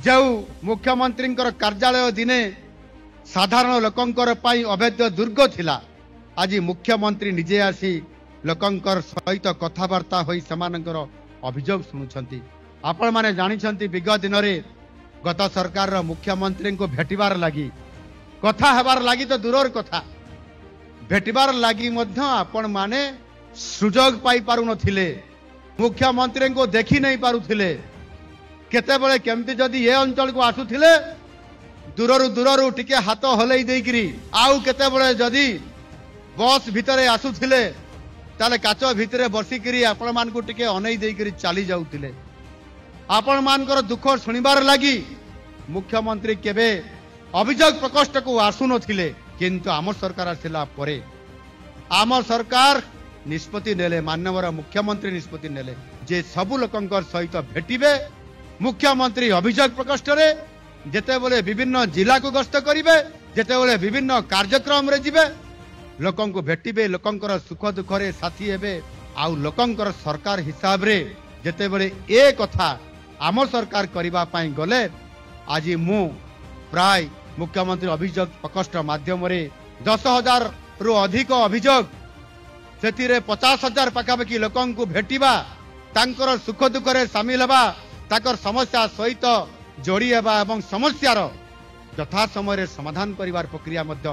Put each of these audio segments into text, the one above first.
ଯେଉଁ ମୁଖ୍ୟମନ୍ତ୍ରୀଙ୍କର କାର୍ଯ୍ୟାଳୟ ଦିନେ ସାଧାରଣ ଲୋକଙ୍କର ପାଇଁ ଅଭେଦ୍ୟ ଦୁର୍ଗ ଥିଲା, ଆଜି ମୁଖ୍ୟମନ୍ତ୍ରୀ ନିଜେ ଆସି ଲୋକଙ୍କର ସହିତ କଥାବାର୍ତ୍ତା ହୋଇ ସେମାନଙ୍କର ଅଭିଯୋଗ ଶୁଣୁଛନ୍ତି। ଆପଣମାନେ ଜାଣିଛନ୍ତି, ବିଗତ ଦିନରେ ଗତ ସରକାରର ମୁଖ୍ୟମନ୍ତ୍ରୀଙ୍କୁ ଭେଟିବାର ଲାଗି, କଥା ହେବାର ଲାଗି ତ ଦୂରର କଥା, ଭେଟିବାର ଲାଗି ମଧ୍ୟ ଆପଣମାନେ ସୁଯୋଗ ପାଇପାରୁନଥିଲେ, ମୁଖ୍ୟମନ୍ତ୍ରୀଙ୍କୁ ଦେଖି ନେଇ ପାରୁଥିଲେ। କେତେବେଳେ କେମିତି ଯଦି ଏ ଅଞ୍ଚଳକୁ ଆସୁଥିଲେ, ଦୂରରୁ ଦୂରରୁ ଟିକେ ହାତ ହଲେଇ ଦେଇକିରି, ଆଉ କେତେବେଳେ ଯଦି ବସ୍ ଭିତରେ ଆସୁଥିଲେ ତାହେଲେ କାଚ ଭିତରେ ବସିକିରି ଆପଣମାନଙ୍କୁ ଟିକେ ଅନେଇ ଦେଇକିରି ଚାଲି ଯାଉଥିଲେ। ଆପଣମାନଙ୍କର ଦୁଃଖ ଶୁଣିବାର ଲାଗି ମୁଖ୍ୟମନ୍ତ୍ରୀ କେବେ ଅଭିଯୋଗ ପ୍ରକୋଷ୍ଠକୁ ଆସୁନଥିଲେ। କିନ୍ତୁ ଆମ ସରକାର ଆସିଲା ପରେ ଆମ ସରକାର ନିଷ୍ପତ୍ତି ନେଲେ, ମାନ୍ୟବର ମୁଖ୍ୟମନ୍ତ୍ରୀ ନିଷ୍ପତ୍ତି ନେଲେ ଯେ ସବୁ ଲୋକଙ୍କ ସହିତ ଭେଟିବେ ମୁଖ୍ୟମନ୍ତ୍ରୀ ଅଭିଯୋଗ ପ୍ରକୋଷ୍ଠରେ। ଯେତେବେଳେ ବିଭିନ୍ନ ଜିଲ୍ଲାକୁ ଗସ୍ତ କରିବେ, ଯେତେବେଳେ ବିଭିନ୍ନ କାର୍ଯ୍ୟକ୍ରମରେ ଯିବେ, ଲୋକଙ୍କୁ ଭେଟିବେ, ଲୋକଙ୍କର ସୁଖ ଦୁଃଖରେ ସାଥୀ ହେବେ। ଆଉ ଲୋକଙ୍କର ସରକାର ହିସାବରେ ଯେତେବେଳେ ଏ କଥା ଆମ ସରକାର କରିବା ପାଇଁ ଗଲେ, ଆଜି ମୁଁ ପ୍ରାୟ ମୁଖ୍ୟମନ୍ତ୍ରୀ ଅଭିଯୋଗ ପ୍ରକୋଷ୍ଠ ମାଧ୍ୟମରେ 10,000ରୁ ଅଧିକ ଅଭିଯୋଗ, ସେଥିରେ 50,000 ପାଖାପାଖି ଲୋକଙ୍କୁ ଭେଟିବା, ତାଙ୍କର ସୁଖ ଦୁଃଖରେ ସାମିଲ ହେବା, ତାଙ୍କର ସମସ୍ୟା ସହିତ ଯୋଡ଼ି ହେବା ଏବଂ ସମସ୍ୟାର ଯଥା ସମୟରେ ସମାଧାନ କରିବାର ପ୍ରକ୍ରିୟା ମଧ୍ୟ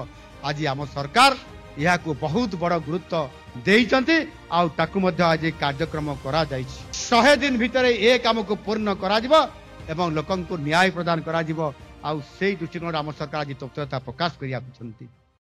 ଆଜି ଆମ ସରକାର ଏହାକୁ ବହୁତ ବଡ଼ ଗୁରୁତ୍ୱ ଦେଇଛନ୍ତି। ଆଉ ତାକୁ ମଧ୍ୟ ଆଜି କାର୍ଯ୍ୟକ୍ରମ କରାଯାଇଛି। 100 ଦିନ ଭିତରେ ଏ କାମକୁ ପୂର୍ଣ୍ଣ କରାଯିବ ଏବଂ ଲୋକଙ୍କୁ ନ୍ୟାୟ ପ୍ରଦାନ କରାଯିବ। ଆଉ ସେଇ ଦୃଷ୍ଟିକୋଣରେ ଆମ ସରକାର ଆଜି ତତ୍ପରତା ପ୍ରକାଶ କରି ଆସୁଛନ୍ତି।